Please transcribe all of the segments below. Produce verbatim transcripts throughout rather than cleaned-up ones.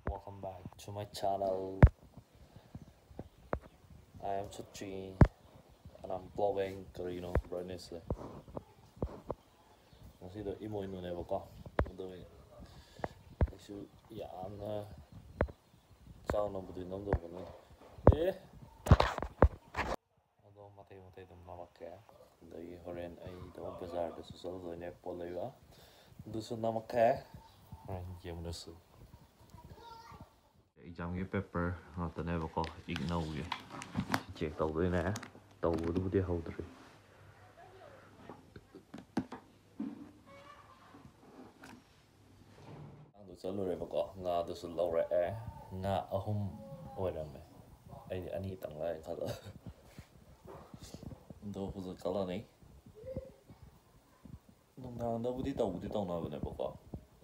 Welcome back to my channel. I am Sachin and I'm vlogging. ꯀꯔꯤꯅꯣ brightness ꯁꯦ? ꯉꯁꯤꯗꯣ ꯏꯃꯣꯏꯅꯨꯅꯦꯕꯀꯣ, ꯑꯗꯨꯒꯤ ꯑꯩꯁꯨ ꯌꯥꯝꯅ ꯆꯥꯎꯅꯕꯨꯗꯤ ꯅꯝꯗꯧꯕꯅꯤ꯫ ꯑꯦ, ꯑꯗꯣ ꯃꯇꯦꯛ ꯃꯇꯦꯛ ꯑꯗꯨꯝ ꯅꯝꯃꯛꯀꯦ꯫ ꯑꯗꯒꯤ ꯍꯣꯔꯦꯟ ꯑꯩꯗꯣ ꯕꯖꯥꯔꯗꯁꯨ ꯆꯠꯂꯨꯗꯣꯏꯅꯦ ꯄꯣꯠ ꯂꯩꯕ, ꯑꯗꯨꯁꯨ ꯅꯝꯃꯛꯀꯦ꯫ ꯍꯣꯔꯦꯟ ꯌꯦꯡꯂꯁꯤ꯫ ꯑꯦꯛꯖꯥꯝꯒꯤ ꯄꯦꯄꯔ ꯉꯥꯛꯇꯅꯦꯕꯀꯣ, ꯏꯒꯅꯧꯒꯤ꯫ ꯆꯦꯛ ꯇꯧꯗꯣꯏꯅꯦ, ꯇꯧꯕꯗꯨꯕꯨꯗꯤ ꯍꯧꯗ꯭ꯔꯤ꯫ ꯉꯥꯗꯨ ꯆꯠꯂꯨꯔꯦꯕꯀꯣ, ꯉꯥꯗꯨꯁꯨ ꯂꯧꯔꯛꯑꯦ꯫ ꯉꯥ ꯑꯍꯨꯝ ꯑꯣꯏꯔꯝꯃꯦ, ꯑꯩꯗꯤ ꯑꯅꯤꯇꯪ ꯂꯩ ꯈꯜꯂ꯫ ꯑꯗꯣ ꯍꯧꯖꯤꯛ ꯀꯛꯂꯅꯤ꯫ ꯅꯨꯡꯗꯥꯡꯗꯕꯨꯗꯤ ꯇꯧꯕꯨꯗꯤ ꯇꯧꯅꯕꯅꯦꯕꯀꯣ,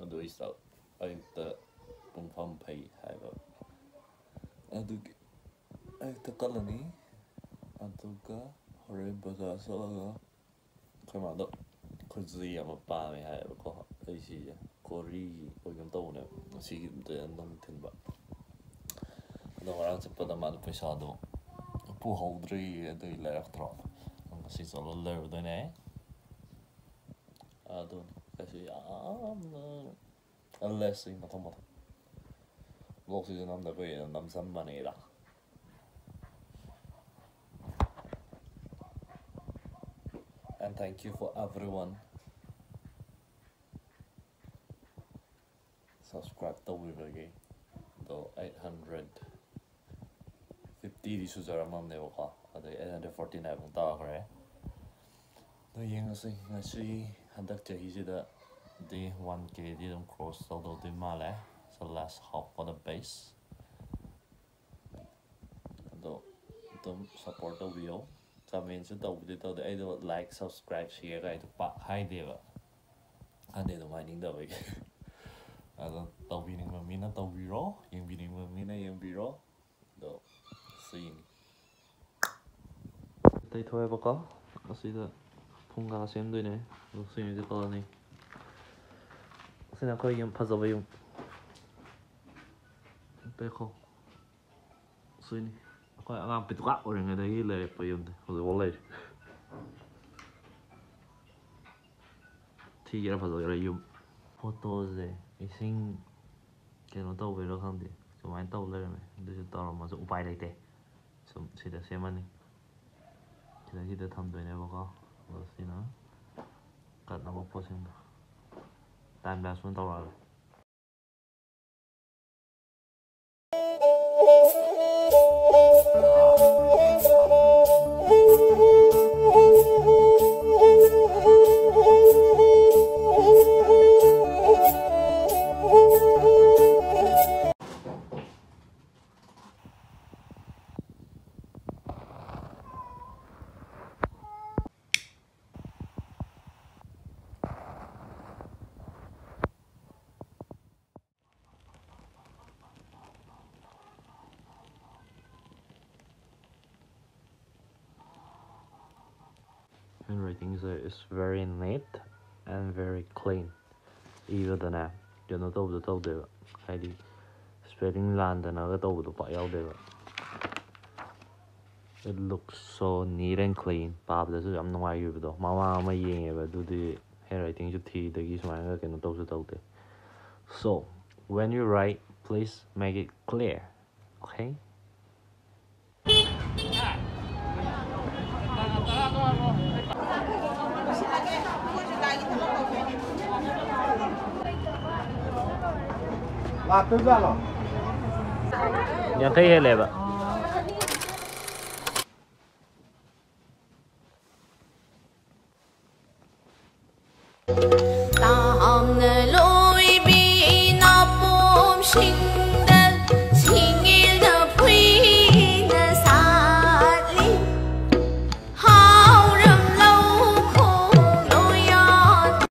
ꯑꯗꯨ ꯑꯩꯁꯨ ꯑꯌꯨꯛꯇ ꯄꯨꯡꯐꯝ ꯐꯩ ꯍꯥꯏꯕ, ꯑꯗꯨꯒꯤ ꯑꯌꯨꯛꯇ ꯀꯛꯂꯅꯤ꯫ ꯑꯗꯨꯒ ꯍꯣꯔꯦꯟ ꯕꯖꯥꯔ ꯆꯠꯂꯒ ꯑꯩꯈꯣꯏ ꯃꯥꯗꯣ ꯈꯨꯖꯤ ꯑꯃ ꯄꯥꯝꯃꯦ ꯍꯥꯏꯌꯦꯕꯀꯣ꯫ ꯑꯩ ꯁꯤꯁꯦ ꯀꯣꯔꯤꯒꯤ ꯑꯣꯏꯒꯨꯝ ꯇꯧꯕꯅꯦꯕ, ꯉꯁꯤꯒꯤ ꯑꯝꯇ ꯅꯨꯡꯊꯤꯟꯕ꯫ ꯑꯗꯣ ꯉꯔꯥꯡ ꯆꯠꯄꯗ ꯃꯥꯗꯣ ꯄꯩꯁꯥꯗꯣ ꯄꯨꯍꯧꯗ꯭ꯔꯤ, ꯑꯗꯨꯒꯤ ꯂꯩꯔꯛꯇ꯭ꯔꯣ꯫ ꯉꯁꯤ ꯆꯠꯂ ꯂꯩꯔꯨꯗꯣꯏꯅꯦ꯫ ꯑꯗꯨꯅꯤ ꯀꯩꯁꯨ ꯌꯥꯝꯅ ꯑꯟꯂꯦꯁꯁꯤ ꯃꯊꯪ ꯃꯊꯪ ꯕ꯭ꯂꯣꯛꯁꯤꯁꯨ ꯅꯝꯗ ꯀꯨꯏꯔꯦꯅ ꯅꯝꯁꯟꯕꯅꯤꯗ꯫ And thank you for everyone subscribe ꯇꯧꯕꯤꯕꯒꯤ꯫ ꯑꯗꯣ eight hundred fiftyꯗꯤ ꯁꯨꯖꯔꯝꯃꯕꯅꯦꯕꯀꯣ, ꯑꯗꯩ eight hundred forty nine ꯑꯃꯨꯛ ꯇꯥꯈ꯭ꯔꯦ꯫ ꯑꯗꯣ ꯌꯦꯡꯉꯁꯤ, ꯉꯁꯤ ꯍꯟꯗꯛ ꯆꯍꯤꯁꯤꯗꯗꯤ one Kꯗꯤ ꯑꯗꯨꯝ cross ꯇꯧꯗꯧꯗꯤ ꯃꯥꯜꯂꯦ꯫ So let's hope for the best꯫ ꯑꯗꯣ ꯑꯗꯨꯝ support ꯇꯧꯕꯤꯌꯣ꯫ Commentꯁꯨ ꯇꯧꯕꯗꯤ ꯇꯧꯗꯦ, ꯑꯩꯗꯣ like, subscribe, share ꯀꯥꯏꯗꯣ ꯄꯥꯛ ꯍꯥꯏꯗꯦꯕ, ꯈꯪꯗꯦ, ꯑꯗꯨꯝ ꯍꯥꯏꯅꯤꯡꯗꯕꯒꯤ꯫ ꯑꯗꯣ ꯇꯧꯕꯤꯅꯤꯡꯕ ꯃꯤꯅ ꯇꯧꯕꯤꯔꯣ, ꯌꯦꯡꯕꯤꯅꯤꯡꯕ ꯃꯤꯅ ꯌꯦꯡꯕꯤꯔꯣ꯫ ꯑꯗꯣ ꯁꯤꯅꯤ꯫ ꯇꯩꯊꯣꯛꯑꯦꯕꯀꯣ꯫ ꯑꯁꯤꯗ ꯐꯨꯡꯒꯥ ꯁꯦꯝꯗꯣꯏꯅꯦ꯫ ꯑꯗꯣ ꯁꯤꯉꯩꯁꯦ ꯀꯛꯑꯅꯤ꯫ ꯑꯁꯤꯅ ꯑꯩꯈꯣꯏ ꯌꯨꯝ, ꯐꯖꯕ ꯌꯨꯝ꯫ ꯄꯦꯈꯣ꯫ ꯁꯤꯅꯤ꯫ ꯑꯩꯈꯣꯏ ꯑꯉꯥꯡ ꯄꯤꯇꯨꯀꯥ ꯑꯣꯏꯔꯤꯉꯩꯗꯒꯤ ꯂꯩꯔꯛꯄ ꯌꯨꯝꯅꯤ, ꯍꯧꯖꯤꯛꯐꯥꯎ ꯂꯩꯔꯤ꯫ ꯊꯤꯒꯦꯔꯥ ꯐꯖꯒꯦꯔꯥ ꯌꯨꯝ꯫ ꯐꯣꯇꯣꯁꯦ ꯏꯁꯤꯡ ꯀꯩꯅꯣ ꯇꯧꯕꯩꯔꯣ ꯈꯪꯗꯦ, ꯁꯨꯃꯥꯏꯅ ꯇꯧ ꯂꯩꯔꯝꯃꯦ꯫ ꯑꯗꯨꯁꯨ ꯇꯧꯔꯝꯃꯁꯨ ꯎꯄꯥꯏ ꯂꯩꯇꯦ꯫ ꯁꯨꯝ ꯁꯤꯗ ꯁꯦꯝꯃꯅꯤ꯫ ꯁꯤꯗꯩꯁꯤꯗ ꯊꯝꯗꯣꯏꯅꯦꯕꯀꯣ꯫ ꯑꯗꯣ ꯁꯤꯅ ꯀꯠꯅꯕ ꯄꯣꯠꯁꯤꯡꯗꯣ꯫ ꯇꯥꯏꯝ ꯂꯦꯞꯁ ꯑꯣꯏꯅ ꯇꯧꯔꯛꯑꯒꯦ꯫ Handwritingꯁꯦ is very neat and very clean. ꯏꯕꯗꯅꯦ ꯀꯩꯅꯣ ꯇꯧꯕꯗꯣ ꯇꯧꯗꯦꯕ, ꯍꯥꯏꯗꯤ spelling ꯂꯥꯟꯗꯅꯒ ꯇꯧꯕꯗꯣ ꯄꯥꯛ ꯌꯥꯎꯗꯦꯕ꯫ It looks so neat and clean. ꯄꯥꯕꯗꯁꯨ ꯌꯥꯝ ꯅꯨꯡꯉꯥꯏꯈꯤꯕꯗꯣ꯫ ꯃꯃꯥ ꯑꯃ ꯌꯦꯡꯉꯦꯕ, ꯑꯗꯨꯗꯤ handwritingꯁꯨ ꯊꯤꯗꯒꯤ ꯁꯨꯃꯥꯏꯅꯒ ꯀꯩꯅꯣ ꯇꯧꯁꯨ ꯇꯧꯗꯦ꯫ So, when you write, please make it clear. Okay? ꯂꯥꯛꯇꯣꯏꯖꯥꯠꯂꯣ? ꯌꯥꯡꯈꯩ ꯍꯦꯜꯂꯦꯕ꯫ ꯇꯥꯍꯝꯅ ꯂꯣꯏꯕꯤ ꯅꯥꯄꯣꯝꯁꯤꯡ